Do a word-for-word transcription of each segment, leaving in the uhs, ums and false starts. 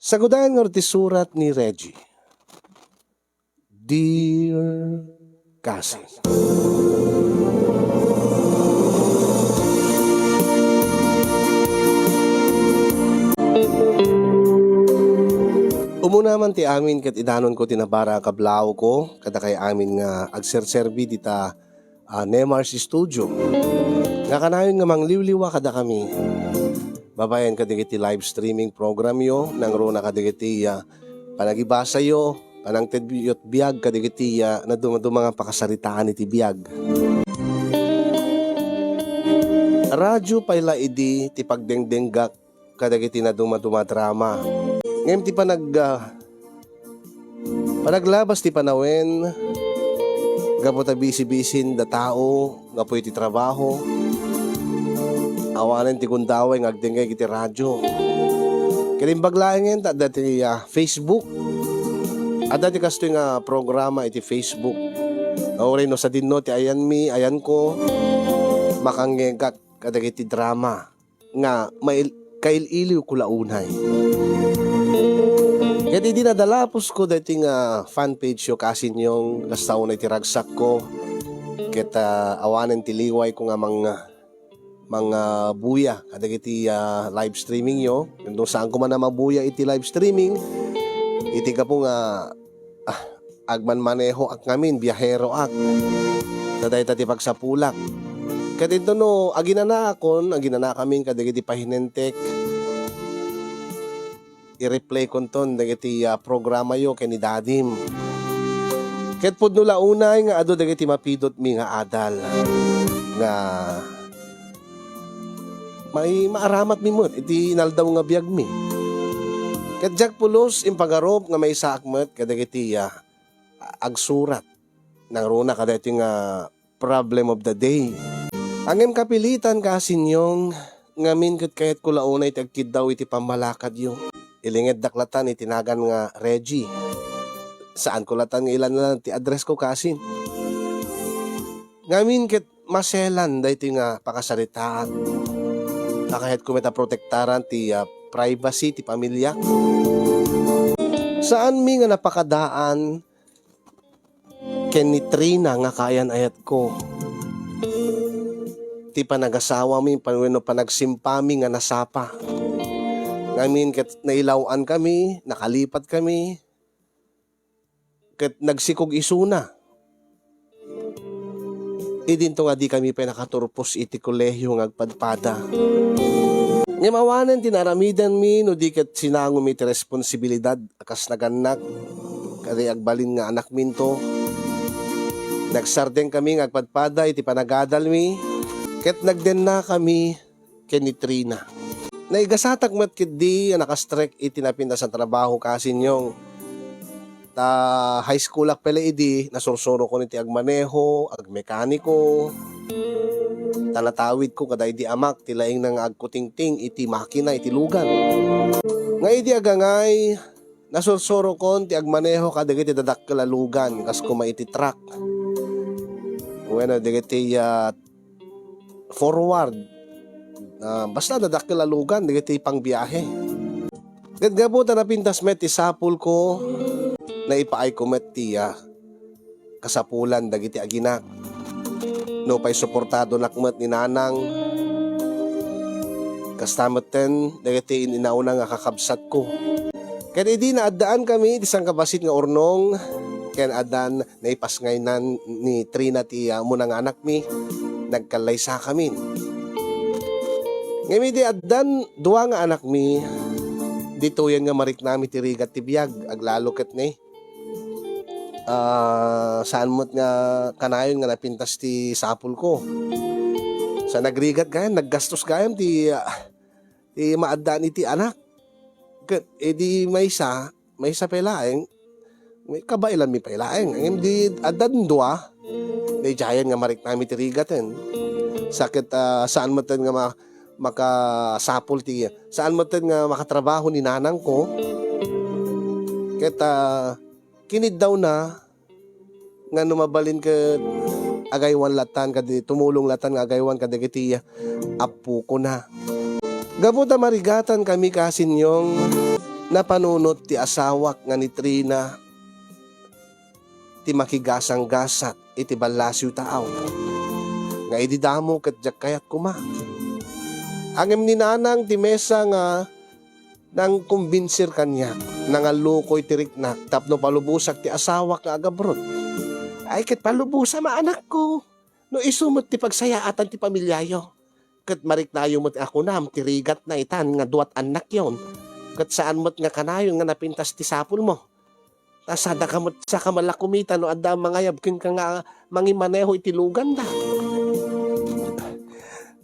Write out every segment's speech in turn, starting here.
Sagudayan ngarud ti surat ni Reggie. Dear Cousin. Umuna man ti amin ket idanonko ti nabara a kablaaw ko kadakay amin nga agserserbi dita, ah, Nemar's Studio. Nga kanayon nga mangliwliwa kadakami babaen kadagiti live streaming programyo, nangruna kadagiti, ah, panagibasayo, panangtedyo't biag kadagiti, ah, nadumaduma nga pakasaritaan iti biag. Radyo pay la idi ti pagdengdenggak kadagiti nadumaduma drama. Ngem ti panag-, ah, panaglabas ti panawen, gapu ta bisi-bisin da tao, gapu iti trabaho, awanen ti gundaway nga agdengngeg iti radyo. Ket imbag laengen ta adda ti, ah, Facebook. Adda ti kastoy nga programa iti Facebook. Nga uray no sadinno ti ayanmi, ayanko, makangngegak kadagiti drama nga mail-, kail-iliwko la unay. Ket idi nadalapusko daytoy nga fan page yo, Cousin Yong, kasta unay ti ragsakko, ket, ah, awanen ti liwayko nga mang-, mangbuya kadagiti, ah, live streaming yo. Ket no saanko man a mabuya iti live streaming, iti gapu nga, ah, agmanmanehoak ngamin, biaheroak. Ta dayta ti pagsapulak. Ket inton no aginanaakon, aginanaakamin kadagiti pahinentek, i-replaykonton dagiti, ah, programayo ken ni Dadim. Ket pudno la unay nga adu dagiti mapidutmi nga adal nga mai-, maaramatmi met iti inaldaw nga biagmi. Ket diak pulos impagarup nga maisaak met kadagiti, ah, agsurat. Nangruna kadaytoy nga problem of the day. Ngem kapilitan, Cousin Yong, ngamin ket kayatko la unay ti agkiddaw iti pammalakadyo. Ilingeddak latan iti nagan nga Reggie. Saanko latan nga ilanlan ti addressko, Cousin. Ngamin ket maselan daytoy nga pakasaritaak. Kakayatko met a protektaran ti, ah, privacy ti pamiliak. Saanmi nga napakadaan ken ni Trina nga kaayan-ayatko. Ti panagasawami pan-, wenno panagsimpami nga nasapa. Ngamin ket nailaw-ankami, nakalipatkami, ket nagsikog isuna. Idinto nga dikami pay nakaturpos iti kolehio nga agpadpada. Ngem awanen ti naaramidanmi no di ket sinangomi ti responsibilidad a kas nagannak, kadi agbalin nga anakminto. Nagsardengkami nga agpadpada iti panagadalmi, ket nagdennakami ken ni Trina. Naigasatak met ketdi a nakastrek iti napintas a trabaho, Cousin Yong. Ta high schoolak pay la idi, nasursurokon iti agmaneho, agmekaniko. Ta natawidko kadaydi amak ti laingna nga agkutingting iti makina iti lugan. Nga idi agangay, nasursurokon ti agmaneho kadagiti dadakkel a lugan, kas koma iti truck. Wenno dagiti, ah, forward. Ah, basta dadakkel a lugan dagiti pangbiahe. Ket gapu ta napintas met ti sapulko, naipaayko met ti, ah, kasapulan dagiti aginak. Nupay suportadonak met ni nanang, kasta metten dagiti in-inauna nga kakabsatko. Ket idi naaddaankami iti sangkabassit nga urnong, ken addan naipasngaynan ni Trina ti, ah, umuna nga anakmi, nagkallaysakamin. Ngem idi addan dua nga anakmi, ditoyen nga mariknami ti rigat ti biag, aglalo ket ni. Ah, saan met nga kanayon nga napintas ti sapulko. Sa nagrigat gayam, naggastos gayam ti, ah, ti maaddaan iti anak. Ket idi maysa, maysa pay laeng, may kabailanmi pay laeng. Ngem di addan dua, daydiayen nga mariknami ti rigaten. Sa ket, ah, saan metten nga ma-, makasapul ti, saan metten nga makatrabaho ni nanangko. Ket, ah, kiniddawna nga no mabalin ket agaywan latan kadi, tumulong latan nga agaywan kadagiti appokona. Gapu ta marigatankami, Cousin Yong, Napanunot ti asawak nga ni Trina ti makigasanggasat iti ballasiw taaw. Nga idi damo ket diak kayat koma. Ngem ni Nanang ti mesa nga nangkumbinsir kaniak, nangallukoy ti riknak tapno palubosak ti asawak nga agabroad. Ay, ket palubosam a, anakko. No isu met ti pagsayaatan ti pamiliayo, ket mariknayo met a kunam ti rigatna itan nga duat annakyon, ket saan met nga kanayon nga napintas ti sapulmo. Ta sadaka met saka met la kumita no adda mangayab kenka nga mangimaneho iti luganda.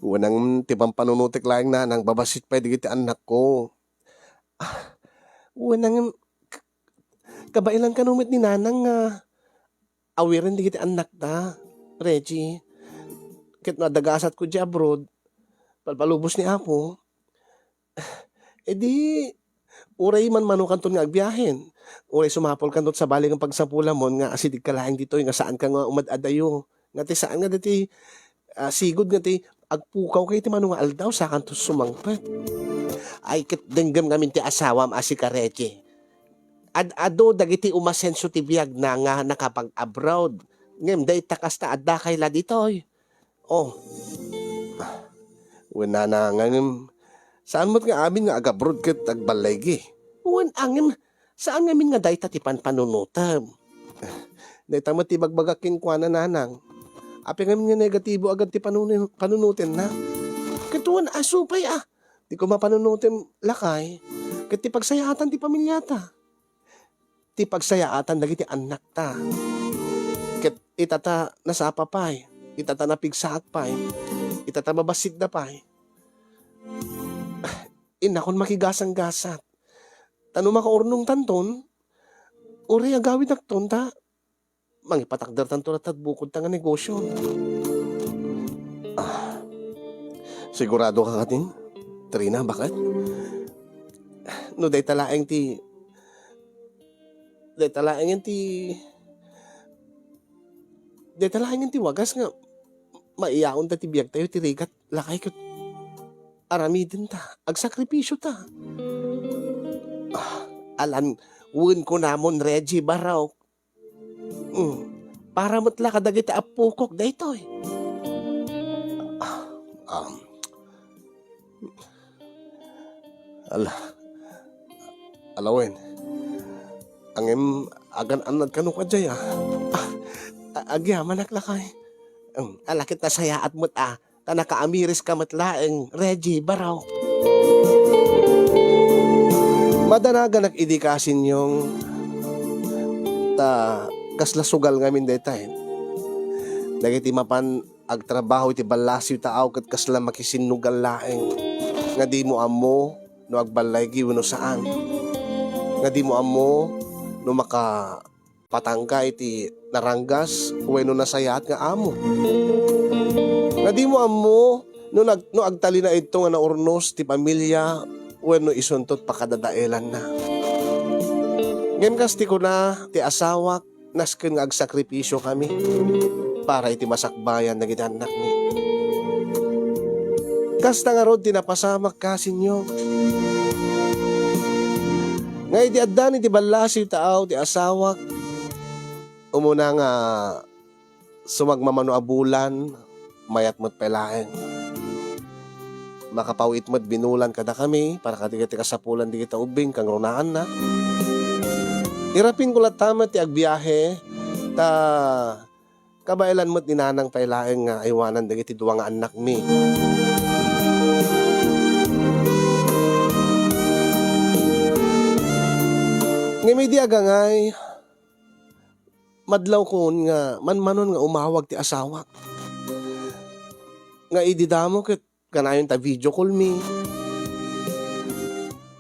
Wenang ti pampanunotek laeng, Nanang, babassit pay dagiti annakko. Ah, wenang, k-, kabaelan kano met ni Nanang nga awiren dagiti annakta, Reggie. Ket no adda gasatko idiay abroad, palpalubos ni Apo, idi, uray manmanokanton nga agbiahen, uray sumapulkanto sabali nga pagsapulamon nga asidegka laeng ditoy nga saanka nga umad-adayo, nga ti saan nga dati, ah, sigud nga ti agpukawka iti mano nga aldaw, sakanto sumangpet. Ay, ket denggem ngamin ti asawam a sika, Reggie. Ad-adu dagiti umasenso ti biagna nga nakapag-abroad. Ngem dayta kasta, addakay la ditoy. Oh. Wen, Nanang, ngem saan met nga amin nga agabroad ket agballaygi? Wen, ngem saan ngamin nga dayta ti panpanunotem. Dayta met ti ibagbagak kenkuana, Nanang. Apay ngamin nga negatibo agad ti panunu-, panunotenna? Ket wen, isu pay a, ti koma panunotem, lakay, ket ti pagsayaatan ti pamiliata. Ti pagsayaatan dagiti annakta. Ket ita ta nasapa pay, ita ta napigsaak pay, ita ta babassitda pay. Innakon makigasanggasat. Ta no makaurnongtanton, uray agawidakton ta mangipatakdertanto latta ti bukodta nga negosio. Ah, sigurado ka katin, Trina, baket? No dayta laeng ti, dayta laeng ti, dayta laeng ti wagas nga maiyaonta ti biagtayo ti rigat, lakay, ket aramidenta, agsakripisio ta. Ah, alan, wen kunamon, Reggie, barok. Mm. Para met la kadagiti appokok daytoy. Ah, um, ala, ala wen. Ngem, agan-annad kano kadiay, a. Ah, a-, agyamanak lakay. Mm, ala ket nasayaat met, a. Ta nakaamiriska met laeng, Reggie, barok. Madanaganak idi kasinyong, ta kasla sugal ngamin daytay. Dagiti mapan agtrabaho iti ballasiw taaw ket kasla makisinnugal laeng. Nga dimo ammo no agballaygi wenno saan. Nga dimo ammo no maka patangka iti naranggas wenno nasayaat nga amo. Nga dimo ammo no nag-, no agtalinaedto nga naurnos ti pamilia wenno isunto ti pakadadaelanna. Ngem kas ti kuna ti asawak, nasken nga agsakripisio kami para iti masakbayan dagiti annakmi. Kasta ngarud ti napasamak, kasinyo. Nga idi addan iti ballasiw taaw ti asawak, umuna nga sumagmamano a bulan, mayat met pay laeng. Makapaw-it met binulan kadakami para kadagiti kasapulan dagiti ubbing kangrunaanna. Irapinko latta met ti agbiahe, ta kabaelan met ni Nanang pay laeng nga aywanan dagiti dua nga annakmi. Ngem idi agangay, madlawkon nga manmanon nga umawag ti asawak. Nga idi damo ket kanayon ta video call mi.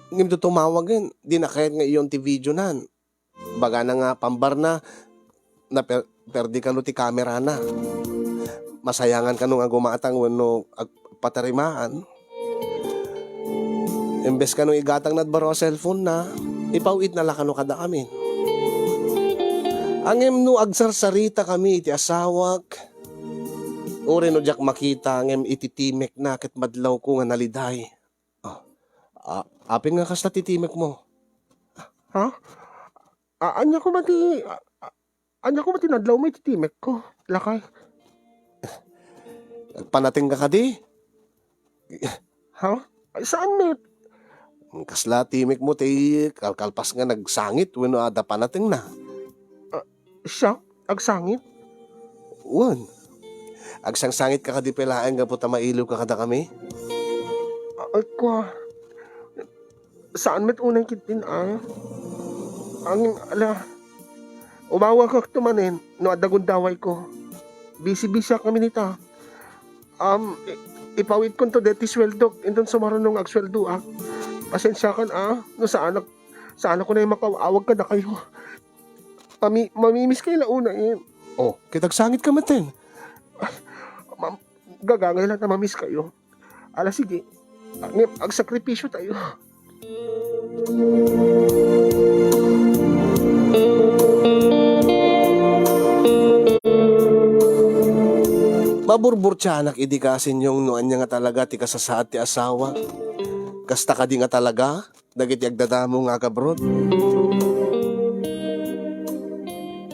Ngem tumawagen, dina kayat nga iyon ti video nan. Bagana nga pambarna, naper-, perdi kano ti kamerana. Masayangan kano nga gumatang wenno agpatarimaan. Imbes kano igatang na baro a cellphone na, ipaw-itna la kano kada amin. Ngem no agsarsarita kami iti asawak, uray no diak makita ngem iti timek na ket madlawko nga naliday. Ah, a-, apin nga kasta ti timek mo? Ha? A-, ania koma ti, a-, a-, ania koma ti nadlawmo iti timekko, lakay? Agpanatengka kadi? Ha? Ay, saan met? Kasla timekmo ti kalkalpas nga nagsangit wenno adda panatengna? Ah, siak? Agsangit? Wen. Agsangsangitka kadi pay laeng gapu ta mailiwka kadakami? Ay, kua. Saan met unay ketdin, a? Ngem, ala, umawagakto manen no adda gundawayko. Bisi-bisiak ngamin ita. Um, i-, ipawidkonto deti sueldok, inton sumaruno nga agsueldoak. Pasensiakan, a, no saanak, saanakon a makaawag kadakayo. Mami-, mamimiss kayo la unay. Oh, ket agsangitka metten. Mam-, gagangay la ta mamiss kayo. Ala, sige. Ngem, agsakripisyo tayo. Maburburtianak idi kaasinyong no ania nga talaga ti kasasaad ti asawa. Kasta kadi nga talaga dagiti agdadamo nga agabroad?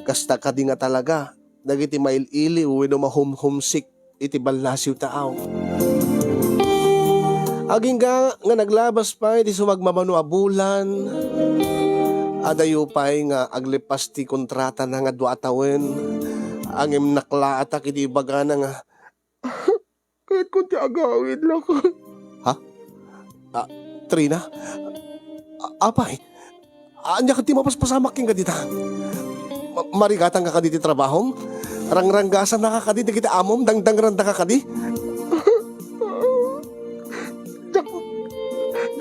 Kasta kadi nga talaga dagiti mail-iliw wenno mahumhumsik iti ballasiw taaw? Agingga nga naglabas pay ti sumagmamano a bulan, adayo pay nga aglepas ti kontratana nga dua a tawen, ngem naklaatak iti ibagana nga, "Kayatkon ti agawid, lakay." Ha? Ah, Trina? A-, apay? Ania kadi ti mapaspasamak kenka dita? Ma-, marigatanka kadi ti trabahom? Rangranggasannaka kadi dagiti amom? Dangdangrandaka kadi? Diak,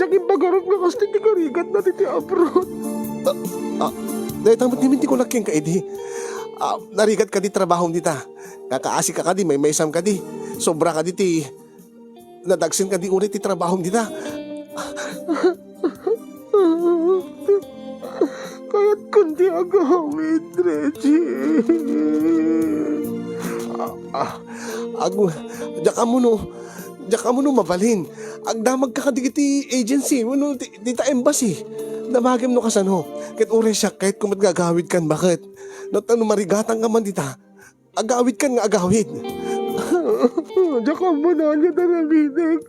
diak imbagaran nga kasta ti narigatna diti abroad. Ah, ah, dayta met ngamin ti kunak kenka idi. Ah, narigat kadi trabahom dita. Kakaasika kadi, maymaysam kadi. Sobra kadi ti nadagsen kadi uray ti trabahom dita. Kayatkon ti agawid, Reggie. Ah, ah, agu-, diak ammo no, diak ammo no mabalin. Agdamagka kadi iti agency, wenno ti, dita embassy. Damagem no kasano. Ket uray siak, kayatko met nga agawidkan, baket. No, ta no marigatanka man dita, agawidkan nga agawid. Diak ammo no ania't aramidek.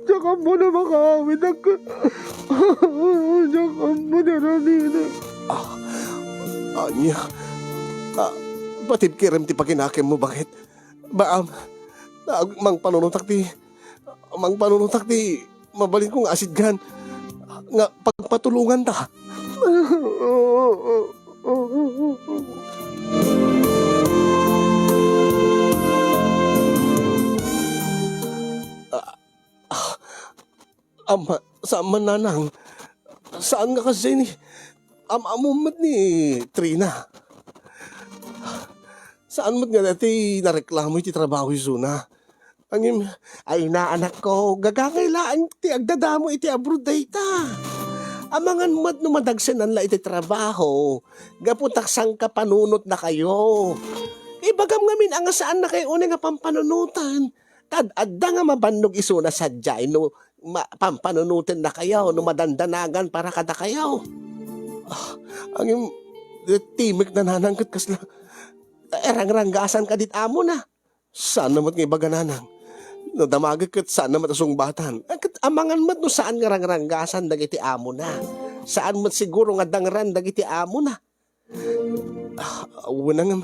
Diak ammo no makaawid. Diak ammo no aramidek. Ah, ania? Ah, patibkirem ti pakinakemmo, baket. Baam, ag-, mangpanunotak ti Mangpanunotak ti mabalinko nga asidgan nga pagpatulonganta. Ah, ah, am-, saan man, nanang. Saan nga kasdiay ni, am-, ammom met ni Trina. Saan met nga dayta ti nareklamo iti trabaho isuna. Ngem, ay na, anakko, gagangay laeng ti agdadamo iti abroad dayta. Amangan met no madagsenan la iti trabaho, gapu ta sangkapanunotnakayo. Ibagam ngamin a nga saannakayo unay nga pampanunoten, ta ad-adda nga mabannog isuna sadiay no ma-, pampanunotennakayo, no madandanagan para kadakayo. Ah, ngem, timek, nanang, ket kasla, eh, rangranggasan kadi ti amona. Saanna met nga ibaga, nanang. No damagek ket saanna met a sungbatan. Eh, ket amangan met no saan nga rangranggasan dagiti amona. Saan met siguro nga dangran dagiti amona. Ah, wen, ngem,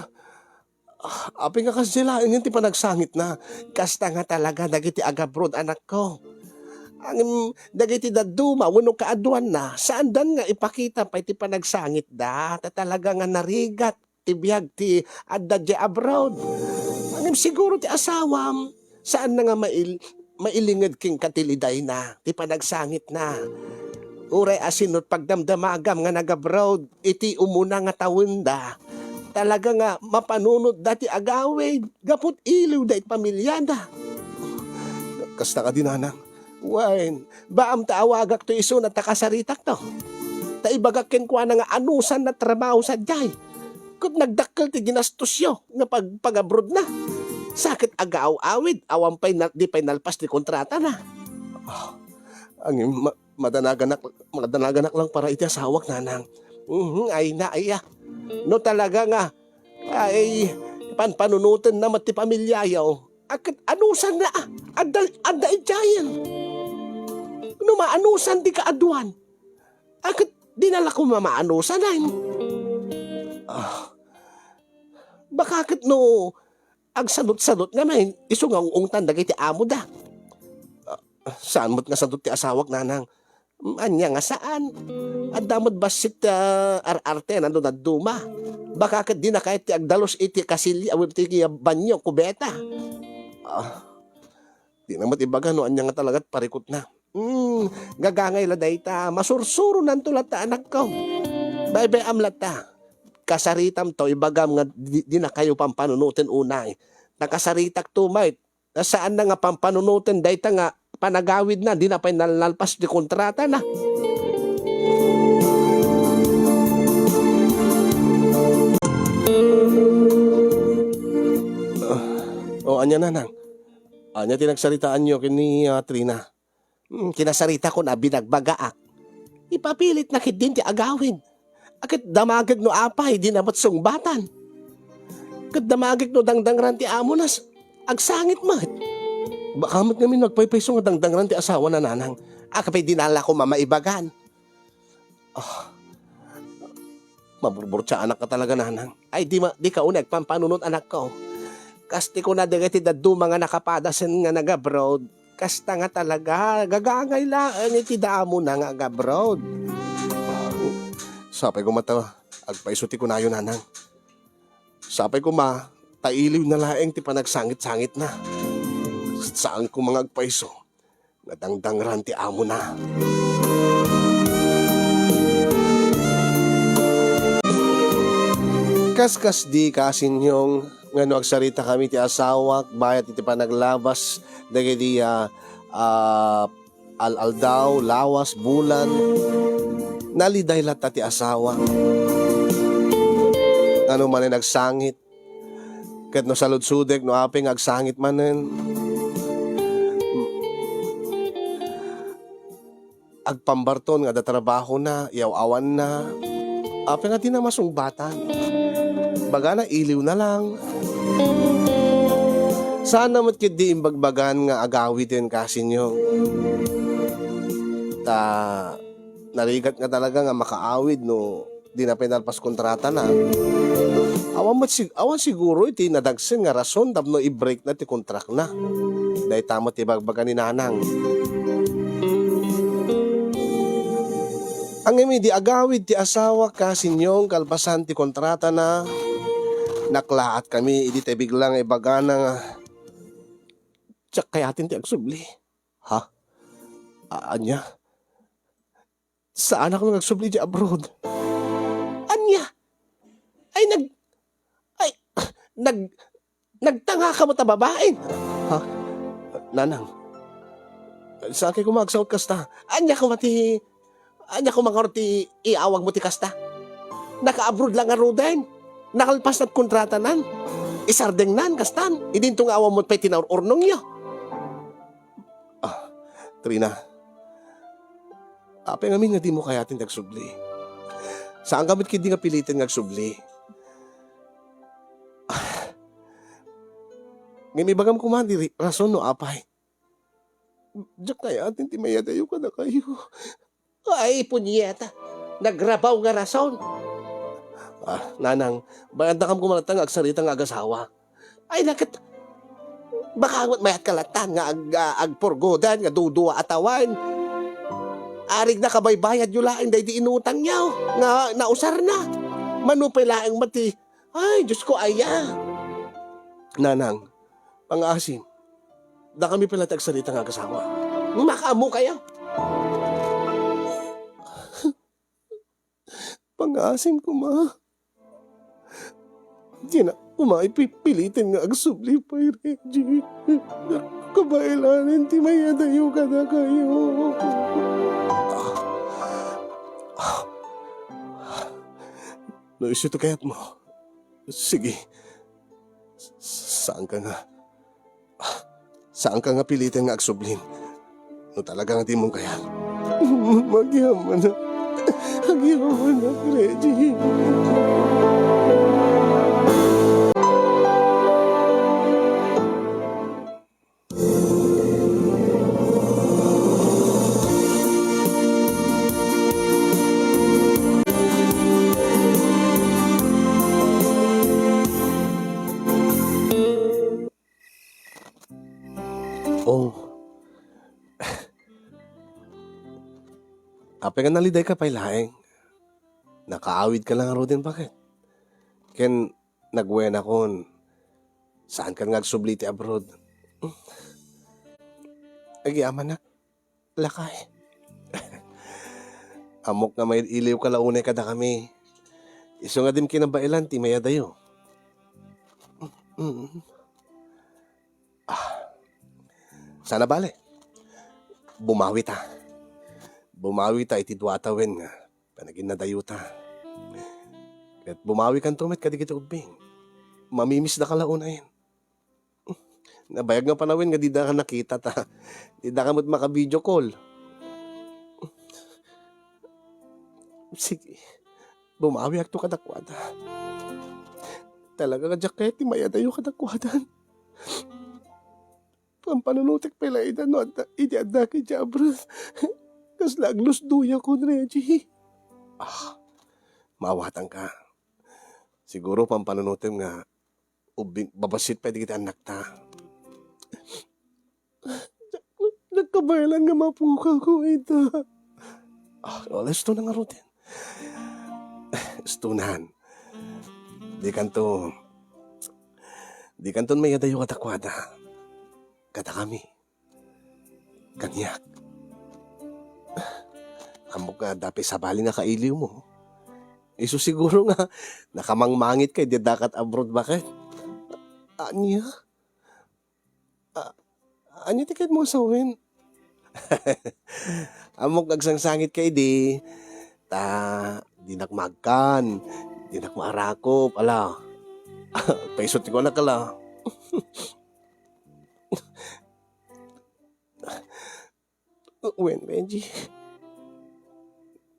ah, apay nga kasdiay laengen ti panagsangitna? Kasta nga talaga dagiti agabroad, anakko. Ngem dagiti dadduma wenno kaaduanna, saandan nga ipakita pay ti panagsangitda, ta talaga nga narigat ti biag ti adda diay abroad. Ngem siguro ti asawam, saanna nga mail-, mailinged kenka ti lidayna, ti panagsangitna. Uray asino ti pagdamdamagam nga nag-abroad iti umuna nga tawenda, talaga nga mapanunotda ti agawid gapu ti iliwda iti pamiliada. Kasta kadi, nanang. Wen, baam ta awagakto isuna ta kasaritakto. Ta ibagak kenkuana nga anusanna ti trabaho sadiay. Ket nagdakkel ti ginastosyo nga pag-, pag-abroadna. Sa ket agaaw-awid, awan pay na, di pay nalpas ti kontratana. Ah, ngem ma-, Madanaganak, madanaganak lang para iti asawak, nanang. Mhm, ay na, ay, ah. No talaga nga, ay, panpanunotenna met ti pamiliayo. A ket anusanna, ah. Adda, adda idiayen. No maanusan ti kaaduan. A ket dina la koma maanusan, ay. Ah. Baka ket no agsadutsadut ngamin, isu nga ung-ungtan dagiti amoda. Ah, saan met nga sadut ti asawak, nanang? Mm, ania nga saan? Adda met bassit, ah, ar-arte, nano dadduma. Baka ket dina kayat ti agdalus iti kasilya, wen ti banyo, kubeta. Ah, dina met ibaga no ania nga talagat parikutna. Hmm, gagangay la dayta, masursuronanto latta, anakko. Baybay-am latta. Kasaritamto, ibagam nga di, dinakayo pampanunoten unay. Ta kasaritakto met, ta saanna nga pampanunoten dayta nga panagawidna, dina pay nalnalpas ti kontratana. Ah, o, ania, nanang? Ania ti nagsaritaanyo ken ni, ah, Trina? Hmm, kinasaritakon a binagbagaak. Ipapilitna ketdin ti agawid. A ket damagek no apay, dina met sungbatan. Ket damagek no dangdangran ti amonas, agsangit met. Baka met ngamin agpaypayso nga dangdangran ti asawana, nanang. A ket pay dina la koma maibagan. Ah, maburburtiaanak ka talaga, nanang. Ay, di ma-, di ka unay agpampanunot, anakko. Kas ti kuna dagiti dadduma nga nakapadasen nga nag-abroad, kasta nga talaga, gagangay laeng iti damona nga ag-abroad. Sapay koma ta agpayso ti kunayo, nanang. Sapay koma ta iliwna laeng ti panagsangit-sangitna. Saan koma nga agpayso nga dangdangran ti amona. Kaskasdi, Kasinyong, nga no agsaritakami ti asawak bayat iti panaglabas dagiti, ah, ah, al-aldaw, lawas, bulan, naliday latta ti asawak. Nano manen agsangit, ket no saludsodek no apay nga agsangit manen, agpambarton nga adda trabahona, iyaw-awanna. Apay nga dina masungbatan? Bagana, iliwna lang. Saanna met ketdi imbagbagan nga agawiden, Kasinyong. Ta narigat nga talaga nga makaawid no dina pay nalpas kontratana. Awan met sig-, awan siguro iti nadagsen nga rason tapno i-break na ti kontrakna. Dayta met ti ibagbaga ni Nanang. Ngem idi agawid ti asawak, Kasinyong, kalpasan ti kontratana, naklaatkami idi ta bigla nga ibagana nga, "Diak kayaten ti agsubli." Ha? A-, ania? Saanak nga agsubli idiay abroad. Ania? Ay, nag-, ay, nag-, nagtanga ka met a babaen. Ha? Nanang, saan kay koma agsaot kasta? Ania koma ti, ania koma ngarud ti iawagmo ti kasta? Naka-abroad la ngaruden. Nakalpas na ti kontratanan. Isardengnan, kastan. Idinto nga awan met pay ti naur-urnongyo. Ah, Trina, apay ngamin nga dimo kayaten ti agsubli? Saanka met ketdi nga piliten nga agsubli. Ah, ngem ibagam koma ti ri-, rason no apay. Diak kayaten ti mayadayo kadakayo. Ay, punyeta. Nagrabaw nga rason. Ah, Nanang, bay-andakam koma latta nga agsarita nga agasawa. Ay, naket, baka met mayat ka latta nga ag-, ah, agpurgodan nga dudua a tawen. Arig nakabaybayadyo laeng daydi inutangyo nga nausarna. Mano pay laeng met ti, ay, Diosko, aya. Nanang, pangaasim, dakami pay latta agsarita nga agasawa. Makaammokayo. Pangaasim koma. Dinak koma ipipiliten nga agsubli pay, Reggie. Kabaelanen ti mayadayo kadakayo. No isu ti kayatmo, sige. Saanka nga, saanka nga piliten nga agsublim no talaga nga dimon kayat. Magyamanak. Magyamanak, Reggie. Oh. Apay nga naliday ka pay laeng? Nakaawid ka lang ngaruden, baket? Ken nagwenakon, saan ka nga agsubli ti abroad? Agyamanak, lakay. Ammok nga mail-iliw ka la unay kadakami. Isu nga dim kinabaelan ti mayadayo. Mm. Ah. Saan a bale, bumawi ta. Bumawi ta iti dua a tawen nga panaginnadayota. Ket bumawikanto met kadagiti ubbing. Mamimisdaka la unayen. Nabayag nga panawen nga didaka nakita ta didaka met maka-video call. Sige, bumawiakto kadakuada. Talaga nga diak kayat ti mayadayo kadakuadan. Pampanunotek pay la ida no adda, idi adda idiay abroad. Kasla aglusdoyakon, Reggie. Ah, maawatanka. Siguro pampanunotem nga ubbing babassit pay dagiti annakta. Nagkabaelan nga mapukawko ita. Ah, wala, isto na ngaruden. Istonan. Dikanto, dikanton mayadayo kadakuada. Kadakami. Kaniak. Ammok nga adda pay sabali nga kailiwmo. Isu siguro nga nakamangmangit ka idi adda ka abroad, baket? Ania? A-, ania ti kayatmo a sawen? Ammok nga agsangsangit ka idi. Ta, dinak maagkan, dinak maarakop, ala. Paiso ti kunak, ala. Wen, Reggie.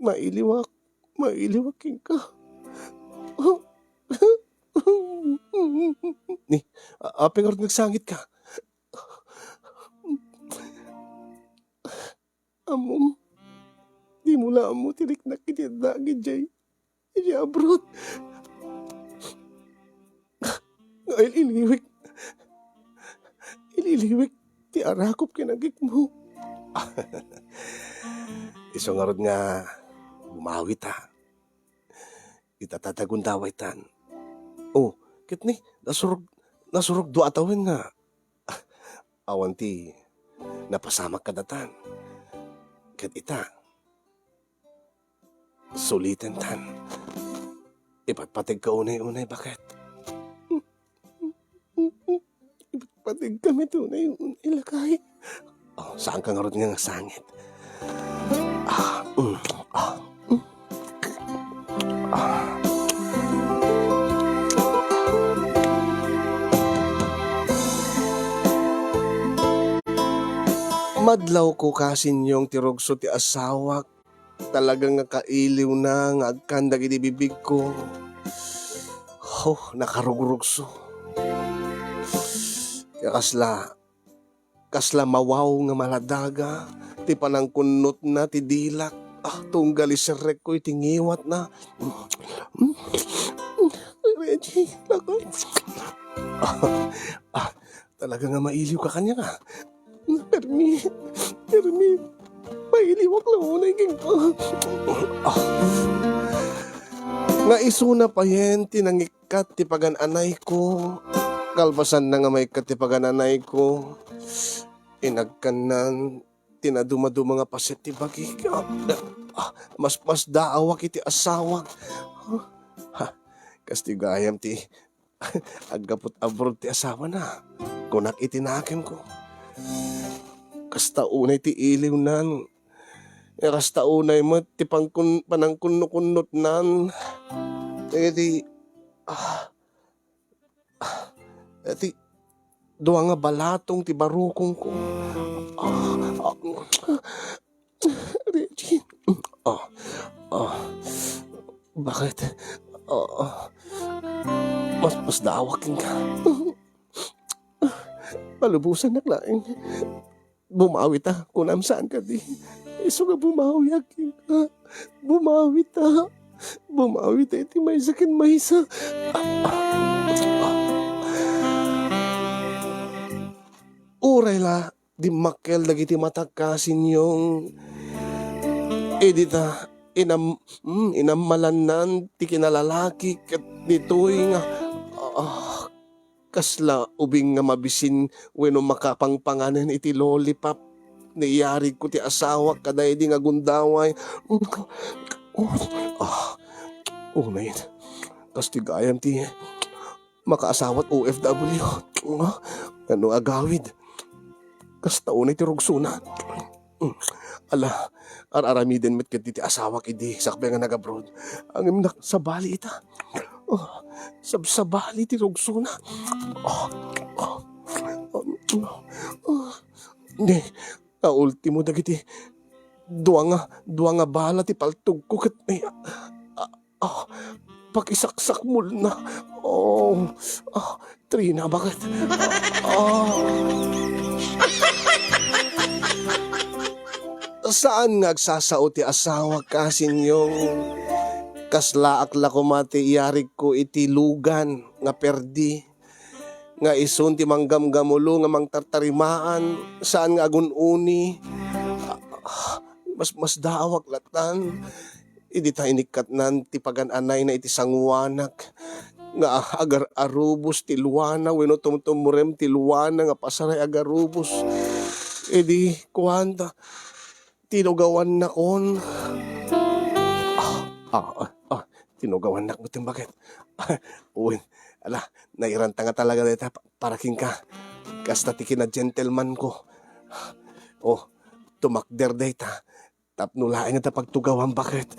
Mailiwak. Mailiwak kenka. Ni, a-, apay ngarud nga agsangit ka? Ammom, dimo la ammo ti riknak iti adda idiay, idiay abroad. Nga il-iliwek, il-iliwek ti arakop ken agikmo. Isu ngarud nga bumawi ta. Ita ta ti agundawaytan. Oh, ket ni, nasurog, nasurog dua a tawen nga awan ti napasamak kadatan. Ket ita, sulitentan. Ipatpategka unay-unay, baket? Ipatpategkami unay-unay, lakay. Oh, saanka ngarud nga agsangit? Ah, mm, ah, mm. Ah. Madlawko, kasinyong, ti rugso ti asawak. Talaga nga kailiwna nga agkan dagiti bibigko. Oh, nakarugrugso. Kasla, kasla mawaw nga maladaga ti panangkunnotna ti dilak. Ah, tunggal iserrekko iti ngiwatna. Reggie, lakay. Ah, talaga nga mailiwka kaniak, a. Permi, permi, mailiwak la unay kenka. Ah. Nga isuna payen ti nangikkat ti pagan-anayko. Kalpasanna nga maikkat ti pagan-anayko, inagkannan ti nadumaduma nga paset ti bagik. Ah, ah, mas, mas daawak iti asawak. Ah, kas ti gayam ti aggapu abroad ti asawana. Kunak iti nakemko, kasta unay ti iliwnan. Kasta unay met ti pangkun-, panangkunnokunnotnan. Iti, ah, ah, iti dua nga balatong ti barukongko. Ah, ah, Reggie, Oh, oh, bakit? Oh, mas, mas dawak ka. Palubosan nak laeng. Bumawi ta, kunam saan kadi. Isu nga bumawi, Aki. Bumawi ta. Bumawi ta iti maysa ken maysa. Uray la, dimmakkel dagiti matagkasinyong. Idi ta, inam-, mm, inammalannan ti kinalalaki ket ditoy nga, ah, kasla ubing nga mabisin wenno makapangpanganen iti lollipop. Naiyarig ko ti asawak kadaydi nga gundaway. Ah, unayen. Kas ti gayam ti makaasawat O F W. Ah, ano agawid? Kasta unay ti rugsona. Mm. Ala, ar-aramiden met ket ti asawak idi sakbay nga nag-abroad. Ngem nak-, sabali ita. Oh, sabsabali ti rugsona. Oh, oh, oh, oh. Ne, kaultimo dagiti dua nga, dua nga bala ti paltogko ket, eh, ah, ah, pakisaksakmolna. Oh, ah, Trina, bakit? Ah. Saan nga agsasao ti asawak, kasinyong. Kaslaak la koma ti iyarigko iti lugan nga perdi, nga isun ti manggamgamulo nga mangtartarimaan, saan nga agun-uni. Ah, mas, mas dawak latan. Idi ta inikkatnan ti pagan-anayna iti sangoanak nga agar-arubos ti luana wenno tumtumrem ti luana nga pasaray agarubos. Idi kuanta, tinugawannakon. Ah, ah, ah, ah, tinugawannak met, bakit? Wen, ala, nairanta nga talaga dayta pa-, para kenka. Kasta ti kinagentlemanko. Oh, tumakder dayta. Tapno laeng ta pagtugawan, bakit?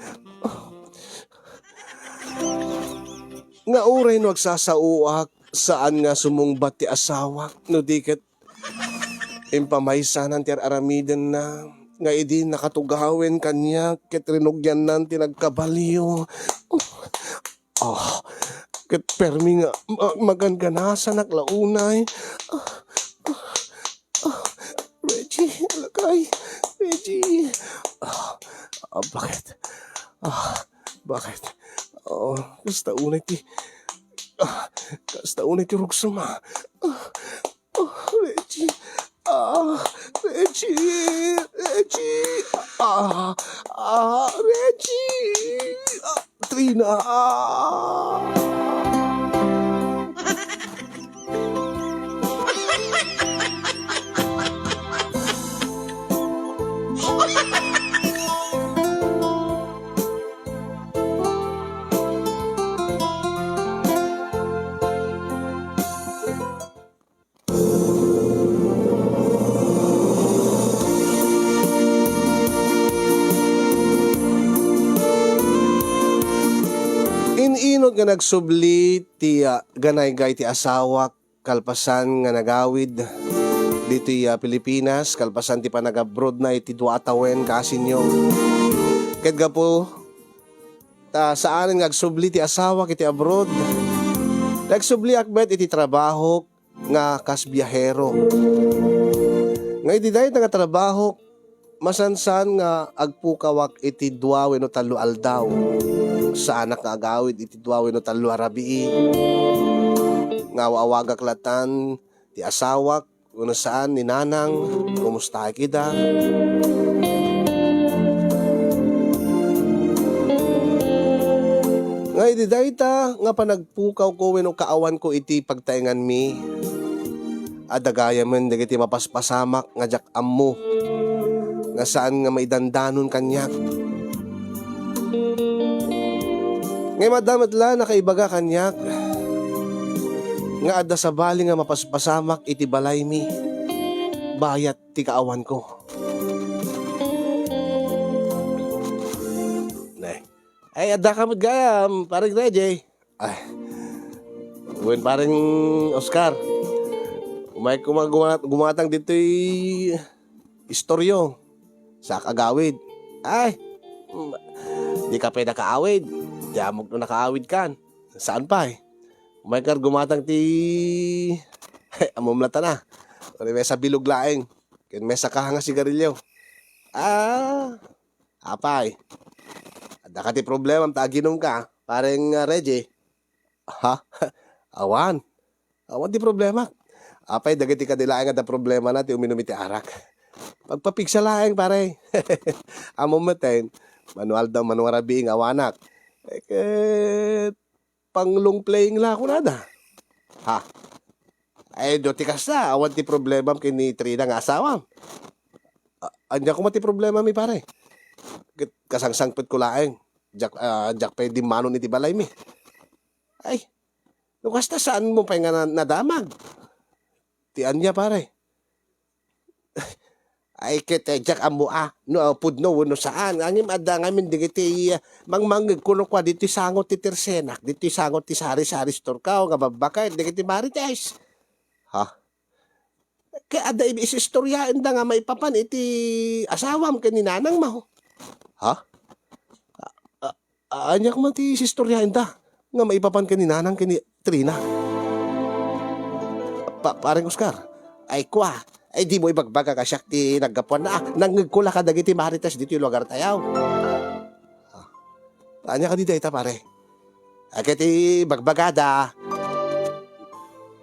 Nga uray no agsasaoak, saan nga sumungbat ti asawak, no di ket impamaysanan ti ar-aramidenna, nga idi nakatugawen kaniak ket rinugiannan ti nagkabalio. Ah, ket permi nga ma-, maganganasanak la unay. Ah, ah, ah, Reggie, lakay, Reggie. Ah, ah, bakit? Ah, bakit? Oh, kasta unay ti, ah, kasta unay ti rugsoma. Ah, ah, Reggie. Ah, Reggie, Reggie. Ah, ah, Reggie. Ah, Trina. Ah. In-inut nga nagsubli ti, ah, ganaygay ti asawak kalpasan nga nagawid ditoy, ah, Pilipinas, kalpasan ti panagabroadna iti dua a tawen, kasinyo. Ket gapu ta saanen nga agsubli ti asawak iti abroad, nagsubliak met iti trabahok nga kas biahero. Nga iti dayta nga trabahok, masansan nga agpukawak iti dua wenno tallo aldaw. Saanak nga agawid iti dua wenno tallo a rabii. Nga aw-awagak latan ti asawak wenno saan ni nanang, kumustaay ida? Nga idi dayta nga panagpukawko wenno kaawanko iti pagtaenganmi, adda gayamen dagiti mapaspasamak nga diak ammo, nga saan nga maidandanon kaniak. Ngem adda met la nakaibaga kaniak nga adda sabali nga mapaspasamak iti balaymi bayat ti kaawanko. Ne. Ay, adda ka met gayam, Pareng Reggie. Ay. Wen, Pareng Oscar. Umay koma guma-, gumatang ditoy istoryo. Saak agawid. Ay. Di ka pay nakaawid. Ti amok no nakaawid kan. Saan pay? May kar gumatang ti, ammom la ta na. Uri may sa bilog laeng. Ken may sa kahanga sigarilyo. Ah, apay. Adda ka ti problemam ta aginum ka, pareng, ah, Reggie. Ha? Awan. Awan ti problema. Apay, dagiti kadi laeng adda problemana ti uminum iti arak. Pagpapigsa laeng, pare. Ammom metten, mano aldaw, mano nga rabii nga awanak. Eh, ket pang long playing la kunada. Ha? Ay, do ti kasta, awan ti problemam ken ni Trina nga asawam. A-, ania koma ti problemami, pare? Ket kasangsangpetko laeng. Diak, ah, diak pay dimmanon iti balaymi. Ay, no kasta, saanmo pay nga na-, nadamag? Ti ania, pare? Ay, ket, eh, diak ammo a, no, ah, pudno wenno saan. Ngem adda ngamin dagiti, ah, mangmangngeg kuno kua ditoy sango ti Tersenak, ditoy sango ti Sari-Sari Store ka, nga babbaket dagiti Marites. Ha? Ket adda is-, istoryaenda nga maipapan iti asawam ken ni nanangmo. Ha? A-, a-, aniak man ti istoryaenda nga maipapan ken ni nanang ken ni Trina? Pa-, Pareng Oscar, ay kua, ay dimo ibagbaga nga siak ti naggapuanna, a, nangngegko la kadagiti Marites ditoy lugartayo. Ah, ania kadi dayta, pare? Ket ti bagbagada,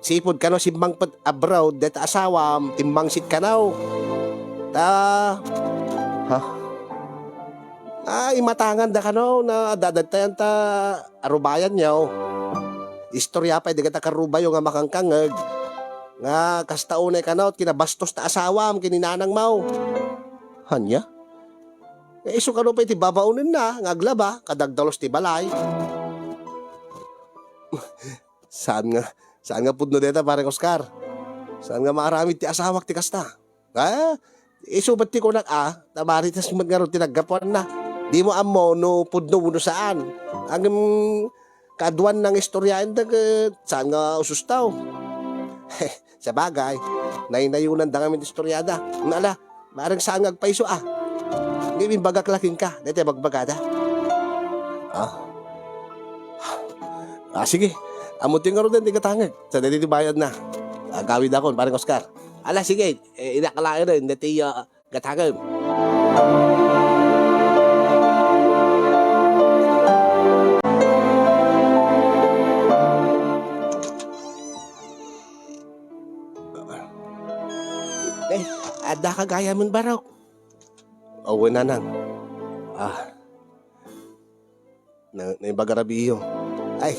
sipud kano simmangpet abroad dayta asawam, timmangsit kano. Ta, ha? Ah, imatanganda kano, na dadagtayan ta arubayanyo. Istorya pay dagita karubayo nga makangkangngeg, nga kasta unay kano, kinabastos ta asawam, ken ni nanangmo. Ania? Nga isu kano pay ti babaonenna nga aglaba, kadagdalus ti balay. Saan nga, saan nga pudno dayta, Pareng Oscar. Saan nga maaramid ti asawak ti kasta. Ha? Isu met ti kunak a, ta Marites met ngarud ti naggapuanna. Dimo ammo no pudno wenno saan. Ngem, kaduan nga istoryaenda ket saan nga usustaw. Sabagay, naynayonanda ngamin ti istoriada. Ala, bareng saan nga agpayso a. Ngem imbagak la kenka, dayta bagbagada. Ah. Ah, sige. Ammok ti ngaruden ti gatangek. Sa dayta ti bayadna. Agawidakon, Pareng Oscar. Ala, sige. Eh, inak laeng dayta, ah, gatangem. Eh, adda ka gayam, Barok? Awan, nanang. Ah. Na, naimbag a rabiiyo. Ay,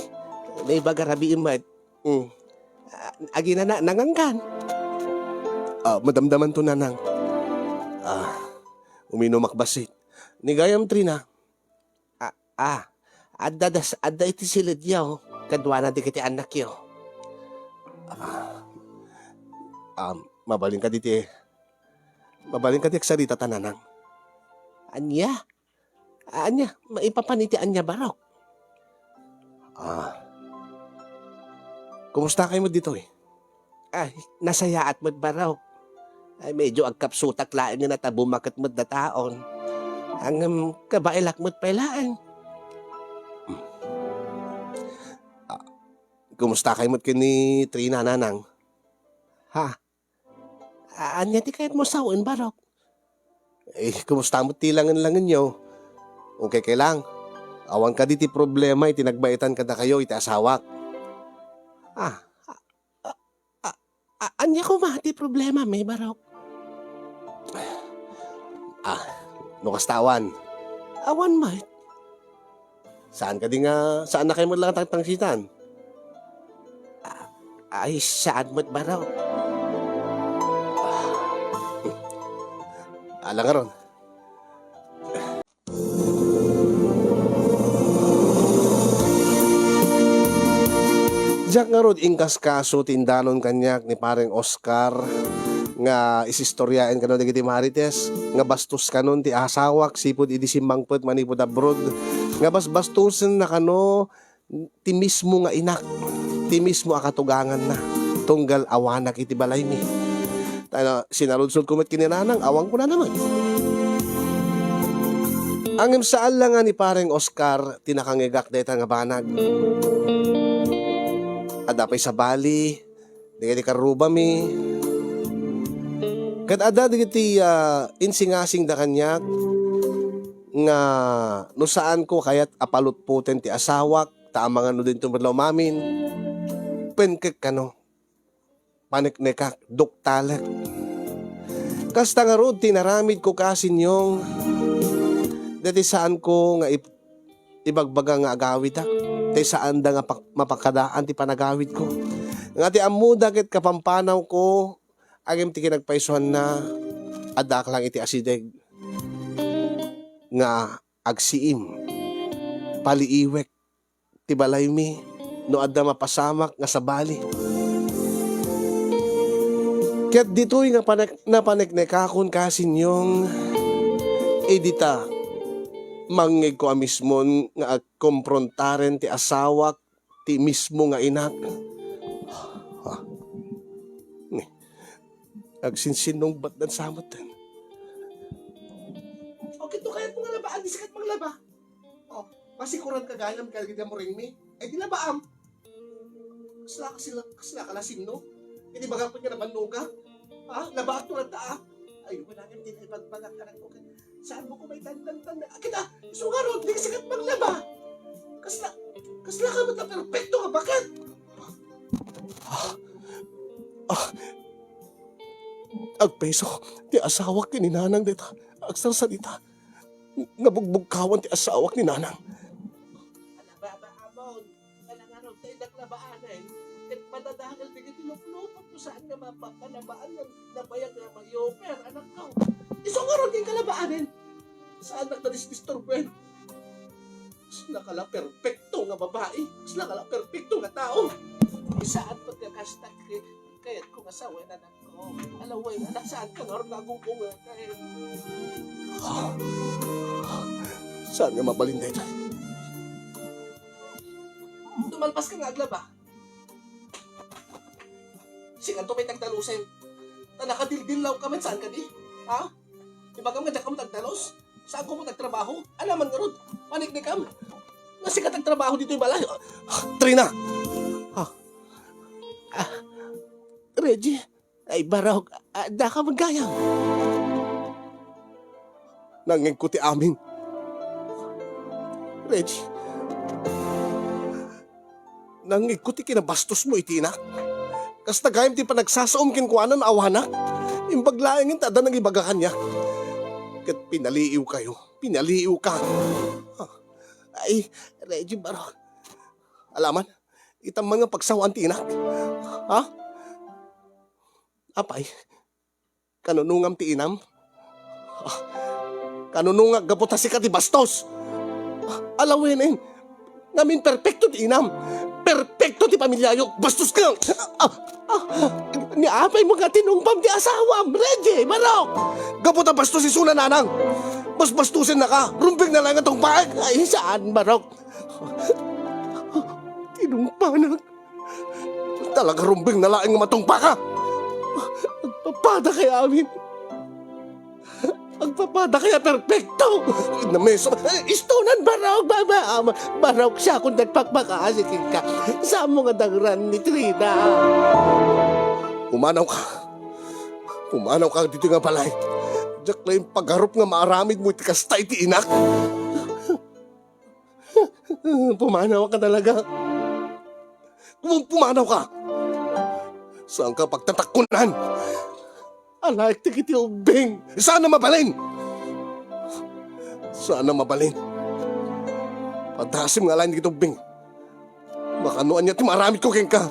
naimbag a rabii met. Mm. Ah, agina na, nangankan? Ah, madamdamanto, nanang. Ah, uminumak bassit. Ni gayam, Trina. Ah, ah, adda das-, adda iti siledyo, kaduana dagiti annakyo. Ah, um, mabalin kadi ti, mabalin kadi agsarita ta, nanang? Ania? Ania, maipapan iti ania, Barok? Ah. Kumusta kayo met ditoy? Ay, nasayaat met, Barok. Ay, medyo agkapsutak laeng nga natabumaket met dataon. Ngem kabaelak met pay laeng. Ah, kumusta kayo met ken ni Trina, nanang? Ha? A-, ania ti kayatmo sawen, Barok? Eh, kumusta met ti langen-langenyo? Okay kay lang. Awan kadi ti problema iti nagbaetan kadakayo iti asawak. Ah, a-, a-, a-, a-, ania koma ti problema, Barok? Ah, no kasta awan. Awan met. Saan kadi nga, saan na kayo met lang tangtangsitan? Ah, ay, saan met, Barok? Ah, ala ngaron. Diak ngarud inkaskaso ti indanon kaniak ni Pareng Oscar nga isistoriaen kano dagiti Marites nga bastos kanon ti asawak sipud idi simmangpet manipud abroad, nga basbastosenna kano ti mismo nga inak, ti mismo a katuganganna, tunggal awanak iti balaymi. Ta sinarudsurko met ken ni nanang, awan kunana met. Ngem saan la nga ni Pareng Oscar ti nakangngegak dayta nga banag. Adda pay sabali, dagiti karrubami. Ket adda dagiti, ah, insingasingda kaniak nga no saanko kayat a palutpoten ti asawak, ta amangan no dinto met la umamin, penkek kano. Paneknekak, duktalek. Kasta ngarud ti inaramidko, Kasinyong. Daytoy saanko nga ip-, ibagbaga nga agawidak. Tay saanda nga pak-, mapakadaan ti panagawidko. Nga ti ammoda ket kapampanawko, ngem ti kinagpaysuanna, addaak lang iti asideg nga agsiim, paliiwek ti balaymi no adda mapasamak nga sabali. Ket ditoy nga panek-, napaneknekakon, Kasinyong, idi ta mangngegko a mismon nga agkomprontaen ti asawak ti mismo nga inak. Ha? Ni, agsinsinungbatdan sa met. O, kito kayat mo nga labaan, di sikat manglaba. O, masikuran ka gayam kadagiti amuringmi. Ay, di labaam. Kasla, kasla, kasla ka la sinno? Iti bagak nga nabannoga? Ha? Labaak to ranta, ah? Ay, wala nga, di na ipagbagak, anak ko. Saan mo ko may tantan-tan na? Kita, isu ngarud, di ka sikat maglaba. Kasla, kasla ka met a perpekto nga baket. Ah, ah, agpayso ti asawak ken ni Nanang dita. Agsarsadita nga bugbugkawan ti asawak ni Nanang. Ala, baba, amon. Ala, ngarud, tay naglabaanen. Ket madadangel dagiti luklupot no saan nga mapa-, malabaan nga nabayag nga maioper, anakko. Isu ngarud nga kalabaanen. Saan nagdadisdisturbuen? Kasla ka la perpekto nga babai. Kasla ka la perpekto nga tao. Saan pagkakasta kay Kayatko nga sawen, anakko. Ala wen, anak, saan ka ngarud nga agung-unget? Saan nga mabalin daytoy? Dumalpas ka nga aglaba. Sika to may tagdalusen. Ta nakadildillaw ka met, saan kadi? Ha? Ibagam nga diak met agdalus? Saanko met agtrabaho? Ania man ngarud? Paniknikam. Nga sika ti agtrabaho ditoy balay. Trina! Ah. Ah. Reggie, ay barok, adda ka met gayam. Nangngegko ti amin. Reggie. Nangngegko ti kinabastosmo iti inak. Kasta gayam ti panagsasaom kenkuana no awanak. Imbag laengen ta adda nangibaga kaniak. Ket pinaliiwkayo. Pinaliiwka. Ay, Reggie, barok. Alaman, itam man nga pagsawaan ti inak. Ha? Apay, kanunungam ti inam? Ah, kanunungak gapu ta sika ti bastos? Ah, alawenen. Ngamin perpekto ti inam. Perpekto ti pamiliayo. Bastos ka. Ah, ah, ni apay mo nga tinungpam ti asawam, Reggie, barok. Gapu ta bastos isuna, Nanang. Basbastosen naka. Rumbeng na lang nga tungpaek. Ay, saan, barok? Tinungpanak. Talaga rumbeng na laeng nga matungpaka. Agpapada kaya amin. Agpapada kaya perpekto. Nameso. Eh, istonan, barok, baba. Am, barok siya kung nagpakpakaasi kenka. Saan mo nga dagran ni Trina? Pumanaw ka. Pumanaw ka dito nga balay. Diak la impagarup nga maaramid mo iti kasta iti inak. Pumanaw ka talaga. Pum-, pumanaw ka. Saan ka pagtatakkunan? Alaek ti kiti ubbing. Saan na mabalin? Saan na mabalin? Padasim nga alaen ti kiti ubbing. Makano ania ti maaramid ko kenka?